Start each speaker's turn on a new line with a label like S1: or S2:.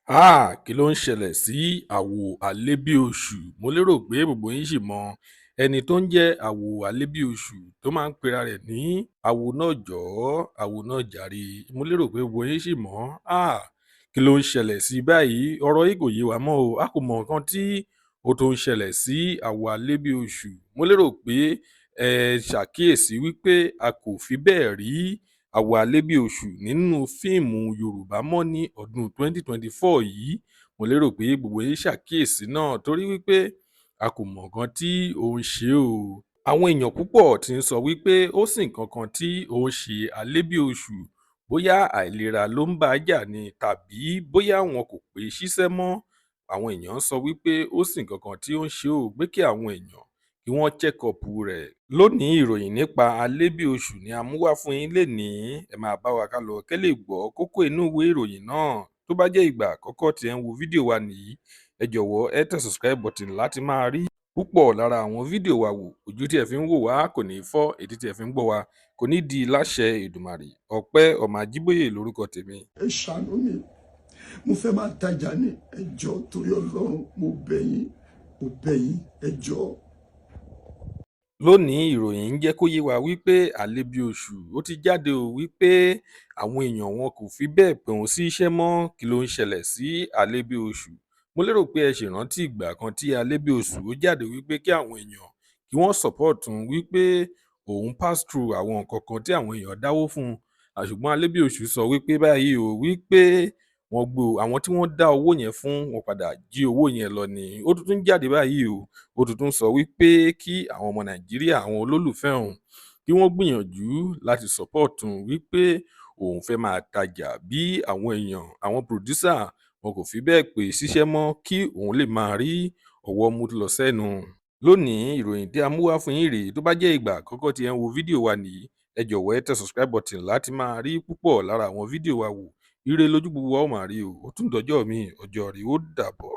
S1: Háà, kí ló ń ṣẹlẹ̀ sí Àwò Alébíoṣù? Mo lérò pé gbogbo yín ṣì mọ ẹni tó ń jẹ́ Àwò Alébíoṣù tó máa ń pera rẹ̀ ní Àwò náà jọ̀ọ́, Àwò náà jàre. Mo lérò pé gbogbo yín ṣì mọ̀. Háà, kí ló ń ṣẹlẹ̀ sí báyìí? Ọ̀rọ̀ yìí kò yé wa mọ́ o. A kò mọ nǹkan tí ó tó ń ṣẹlẹ̀ sí Àwò Alébíoṣù. Mo lérò pé ẹ ṣàkíyèsí wípé a kò fi bẹ́ẹ̀ rí Àwò Alébíoṣù nínú fíìmù Yorùbá mọ́ ní ọdún 2024 yìí. Mo lérò pé gbogbo yín ṣàkíyèsí náà torí wípé a kò mọ nǹkan tí ó ń ṣe o. Àwọn èèyàn púpọ̀ ti ń sọ wípé ó sì nǹkan kan tí ó ń ṣe Alébíoṣù, bóyá àìlera ló ń bá a jà ni tàbí bóyá wọn kò pè é síṣẹ́ mọ́. Àwọn èèyàn ń sọ wípé ó sì nǹkan kan tí ó ń ṣe o, pé kí àwọn èèyàn kí wọ́n check up rẹ̀. Lónìí, ìròyìn nípa Alébíoṣù ni a mú wá fún yín lénìí. Ẹ máa bá wa ká lọ kẹ́ lè gbọ́ kókó inú ìwé ìròyìn náà. Tó bá jẹ́ ìgbà àkọ́kọ́ tí ẹ ń wo fídíò wa nìyí, ẹ jọ̀wọ́ ẹ tẹ subscribe button láti máa rí púpọ̀ lára àwọn fídíò wa wò. Ojú tí ẹ fi ń wò wá kò ní fọ́, etí tí ẹ fi ń gbọ́ wa kò ní di láṣẹ Èdùmàrè. Ọpẹ́ ọmọ Ajíbóyè lórúkọ tèmi.
S2: Ẹ ṣàánú mi, mo fẹ́ máa tajà ní. Ẹ jọ̀ọ́, torí Ọlọ́run, mo bẹ̀ yín, mo bẹ̀ yín, ẹ jọ̀ọ́.
S1: Lónìí, ìròyìn ń jẹ́ kó yé wa wípé Alébíoṣù ó ti jáde ó wípé àwọn èèyàn wọn kò fi bẹ́ẹ̀ pè òun sí iṣẹ́ mọ́. Kí ló ń ṣẹlẹ̀ sí Alébíoṣù? Mo lérò pé ẹ ṣì rántí ìgbà kan tí Alébíoṣù ó jáde wípé kí àwọn èèyàn kí wọ́n support òun, wípé òun pass through àwọn nǹkan kan tí àwọn èèyàn dáwó fún un. Ṣùgbọ́n Alébíoṣù sọ wípé báyìí o, wípé wọ́n gbó àwọn tí wọ́n dá owó yẹn fún wọn padà jí owó yẹn lọ ni. Ó tún tún jáde báyìí o, ó tún tún sọ wípé kí àwọn ọmọ Nàìjíríà, àwọn olólùfẹ́ òun, kí wọ́n gbìyànjú láti support òun, wípé òun fẹ́ máa tajà bí àwọn èèyàn, àwọn producer wọn kò fi bẹ́ẹ̀ pè síṣẹ́ mọ́, kí òun lè máa rí ọwọ́ mú lọ sẹ́nu. Lónìí, ìròyìn tí a mú wá fún yín rèé. Tó bá jẹ́ ìgbà àkọ́kọ́ tí ẹ ń wo fídíò wa nìyí, ẹ jọ̀wọ́ ẹ tẹ subscribe button láti máa rí púpọ̀ lára àwọn fídíò wa wò. Ire lójú gbogbo wa ó máa rí o. Ó tún dọjọ́ mi, ọjọ́ rí, ó dàbọ̀.